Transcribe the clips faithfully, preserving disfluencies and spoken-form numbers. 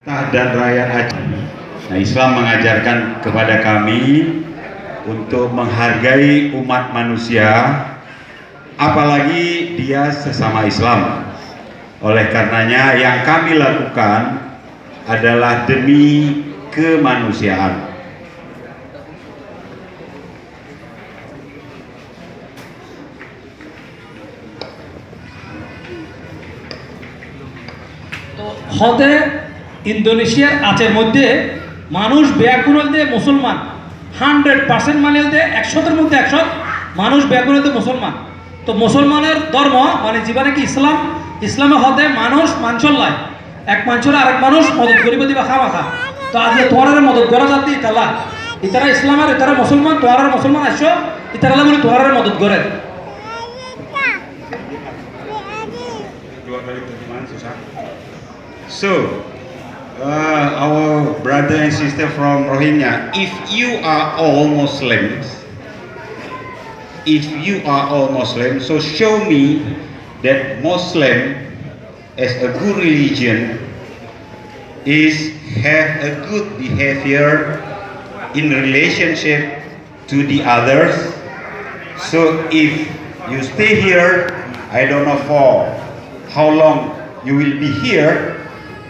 Pemerintah dan rakyat Aceh. Nah, Islam mengajarkan kepada kami untuk menghargai umat manusia, apalagi dia sesama Islam. Oleh karenanya, yang kami lakukan adalah demi kemanusiaan. Tó hoóde Indonesia Aceh r moiddé manúic beggún óilde musolman, hundred percent mani óilde ekcót or moiddé ekcót manúic beggún óilde musolman. Tó musolman or dórmo mani zibá naki Islam, Islam e hoóde manúic manúic or lai, ek manúic ore arek manúic modot goríbo de ibá hámaká. Tó aijja tuáñrare modot gorá zadde ítalla, ítara Islam or ítara musolman, tuáñrare musolman aiccó, ítara lla buli tuáñrare modot gorér. So, uh, our brother and sister from Rohingya, if you are all Muslims, if you are all Muslims, so show me that Muslim as a good religion is have a good behavior in relationship to the others. So if you stay here, I don't know for how long you will be here,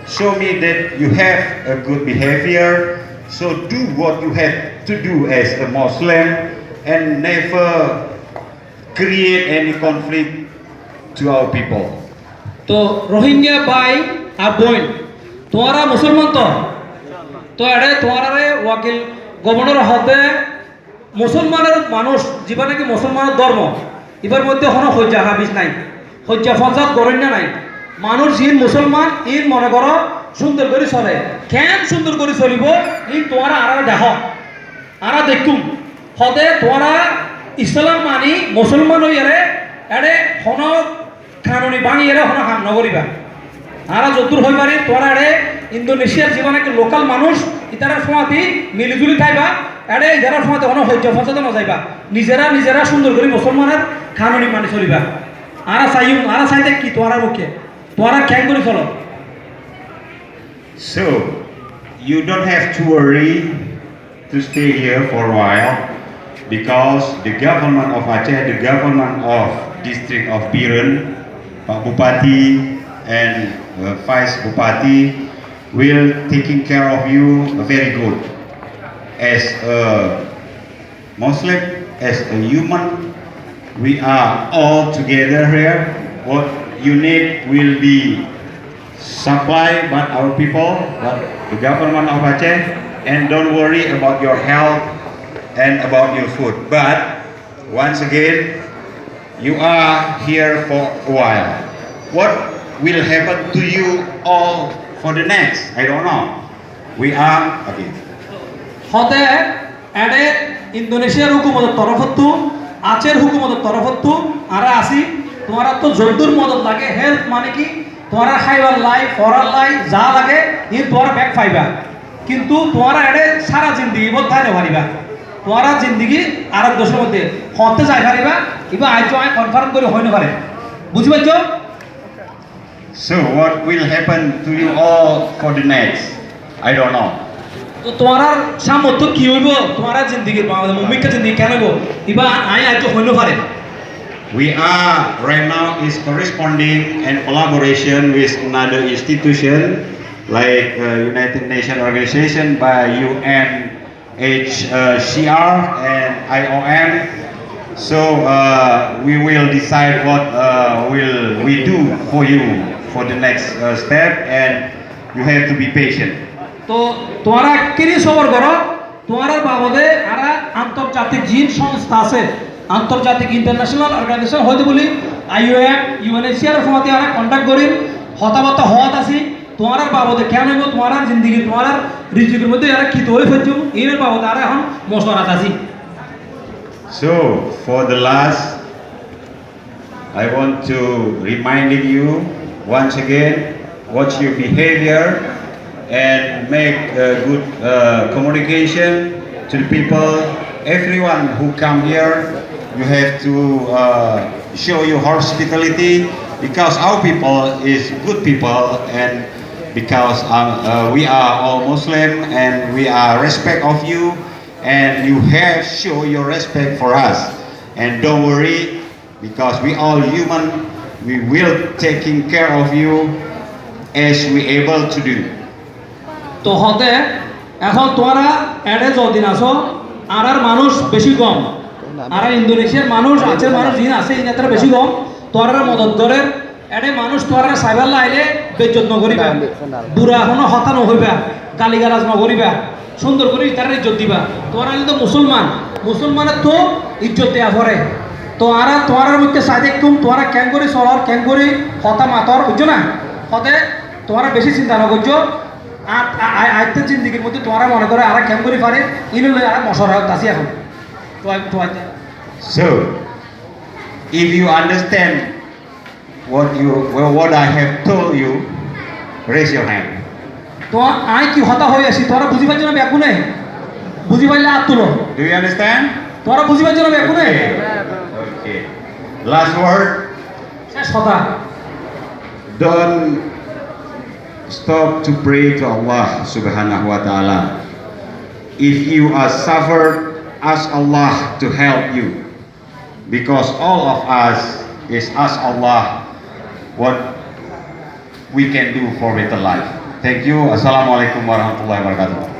show me that you have a good behavior. So do what you have to do as a Muslim and never create any conflict to our people. Tó Rohingya bái ar bóin, tuáñra musolman tó? Tó eçé tuáñrare wakil governor hoóde musolman or manúic, zibá naki musolman or dórmo, ibár moiddé honó hoijja hábis nái, hoijja foñsat goróinna nái. Manúic ziín musolman, iín mone goró cúndor gorí sole. Keén cúndor gorí solibó, iín tuáñra añáráre dehó. Añára deikkúm, hoóde tuáñra Islam mani musolman óiyore eçé honó kanuni báñgiyore honó ham nogoríba. Añára zoddúr hoi fari, tuáñra eçé Indonesia r zibá naki lokal manúic, ítarar fúañti mili zuli táiba, eçé ítarar fúañti honó hoijja foñsat nozaiba. Nizera nizera cúndor gorí musolman or kanuni mani soliba. Añára saiyum, añára saide ki tuáñrar mukhe, tuáñra keén gorí solo. So, you don't have to worry to stay here for a while, because the government of Aceh, the government of district of Biren, Pak Bupati and, uh, Vice Bupati will taking care of you very good. As a Muslim, as a human, we are all together here. What you need will be supplied by our people, but the government of Aceh, and don't worry about your health and about your food. But once again, you are here for a while. What will happen to you all for the next? I don't know. We are again. Hoóde eçé Indonesia r húkumotor torofóttu, Aceh r húkumotor torofóttu añára así, tuáñrattú zoddúr modot lage, help mani ki, tuáñrar háibar lai, forar lai, za lage, iín tuáñra bek faiba. Kintu tuáñra eçé sára zindigi bóut tái nofaribá. Tuáñra zindigi arek decór moiddé hoñtté zai faribá, ibá aijjó añí confirm gorí hoi nofarir. Buzí faijjó? So what will happen to you all for the next? I don't know. Tó tuáñrar sámne ki óibo, tuáñrar zindigir baade, mumkin zindigi keén óibo, ibá añí aijjó hoi nofarir. We are right now is corresponding and collaboration with another institution like, uh, United Nations Organization by U N H C R and I O M. So, uh, we will decide what, uh, will we do for you for the next, uh, step, and you have to be patient. Tó tuáñra kini sobor goró, tuáñrar babode añára antorjatik zin songstha asé, antorjatik international organization hoite buli I O M, U N H C R fúañti añára contact gorir, hotábatta hoót así, tuáñrar babode keén óibo, tuáñrar zindigi, tuáñrar rizikor moiddé añára ki toli foijjum, iínor babode añára ehón mocuwarat así. So, for the last, I want to reminding you once again, watch your behavior and make, uh, good, uh, communication to the people. Everyone who come here, you have to, uh, show your hospitality, because our people is good people and Because uh, uh, we are all Muslim and we are respect of you, and you have show your respect for us. And don't worry, because we all human, we will taking care of you as we able to do. Tó hoóde, ehón tuáñra eçé zodin asó, añárar manúic bicí gom. Añárar Indonesiar manúic, Aceh manúic ziín asé, iín etará bicí gom. Tuáñrare modot gorér, eçé manúic tuáñrare saibálla ailé beizzot nogoríba, bura honó hotá nohoibá, galigalas nogoríba, cúndor gorí itarare izzot diba. Tuáñra óilde musólman, musólmanettú izzot deya foré. Tó añára tuáñrar moiddé sai táikkun, tuáñra keéngorí solor, keéngorí hotá mator, buijjó ná? Hoóde tuáñra bicí sinta nogoijjó. Ar, a-, a-, aitté zindigir moiddé tuáñra mone goró añára keéngorí farir, ín loi añára mocuwara así ehón. Tuáñra, tuáñra. So, if you understand what you, what I have told you, raise your hand. Tuáñra, añí ki hotá hoi así, tuáñra buzí faijjó ná beggúne? Buzí faillé át tuló. Do you understand? Tuáñra buzí faijjó ná beggúne? Okay. Okay. Last word. Céc hotá. Don't stop to pray to Allah subhanahu wa ta'ala. If you are suffered, ask Allah to help you. Because all of us is ask Allah what we can do for better life. Thank you. Assalamu alaikum warahmatullahi wabarakatuh.